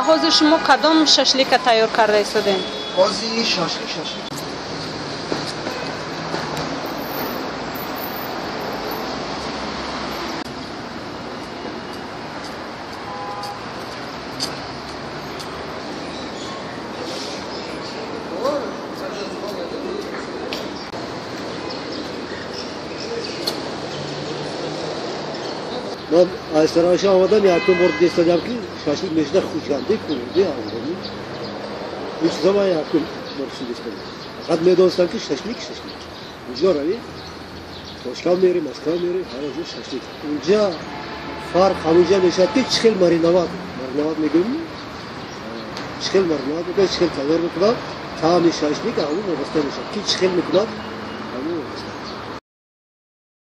Ҳозир шумо кадом шашлика тайёр карда истодем? Ҳозир шашлик. Ман аз Саравша омадам, якум бор дистадам, ки шашлик мешуда Хуҷандӣ, кунди авроми. Ин чиза ман якум бор шидистадам. Фақат медонистам, ки шашлик шашлик. Унҷо равӣ, Тошканд мери, Москва мери, ҳар ҷо шашлик. Унҷа фарқ ҳамунҷа мешавад, ки чӣ хел мариноват, мариноват мегӯем, чӣ хел мариноват мекунад, чӣ хел тайёр мекунад, таъми шашлик ҳамун вобаста мешавад, ки чӣ хел мекунад.